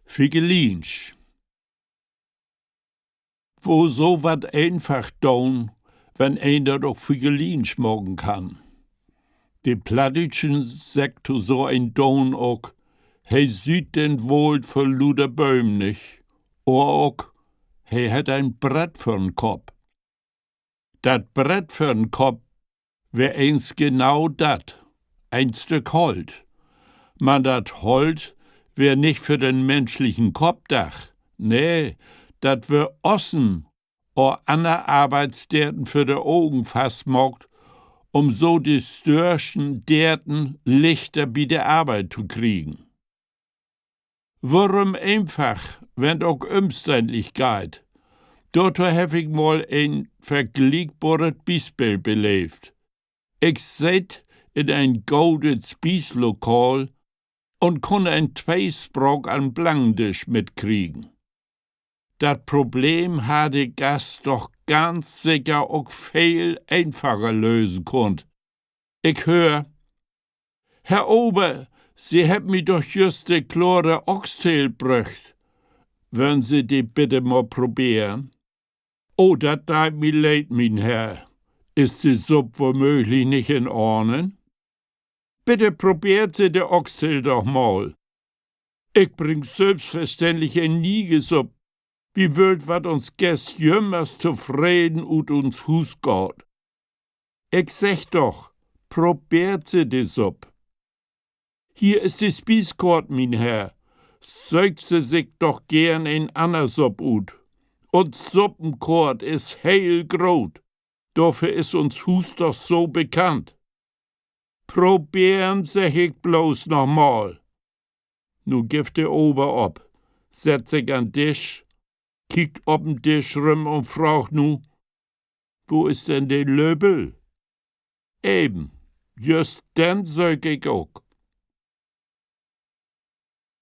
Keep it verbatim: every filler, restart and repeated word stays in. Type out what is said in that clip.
Figeliensch. Wo so wat eenfach doon, wenn een dat ok figeliensch maken kann. De Plattdüütschen seggt to so een Doon ok: He süht den Woold vör luter Bööm nich. Or ok: He hett en Brett vör'n Kopp. Dat Brett vör'n Kopp weer eens genau dat: en Stück Holt. Man dat Holt weer nich för den minschlichen Kopp dacht. Nee, dat weer Ossen or anner Arbeitsdeerten vör de Ogen fastmaakt, üm so de störrschen Deerten lichter bi de Arbeit to kriegen. Worüm eenfach, wenn 't ok ümständlich geiht? Dorto heff ik mal en vergliekboret Bispeel beleevt. Ik seet in en godet Spieslokal un kunn en Tweespraak an Blangendisch mitkriegen. Dat Problem harr de Gast doch ganz seker ok veel eenfacher lösen kunnt. Ik höör: Herr Ober, Se hebbt mi doch jüst de klore Oxteel bröcht. Wörrn Se de bitte mal proberen? Oh, dat deit mi leed, mien Herr. Is de Supp womööglich nich in Ornen? Bitte probeert Se de Oxteel doch mal. Ik bring sülvstverständlich en niege Supp. Wi wüllt, wat uns Gäst jümmers tofreden ut uns Huus gaht. Ik segg doch, probeert Se de Supp. Hier is de Spieskoort, mien Herr. Söökt Se sik doch geern en anner Supp ut. Uns Suppenkoort is heel groot. Dorför is uns Huus doch so bekannt. Probeern, segg ik blots noch mal. Nu gifft de Ober op, sett sik an Disch, kiekt op den Disch rüm un fraagt nu: Wo is denn de Löpel? Even, jüst den söök ik ok.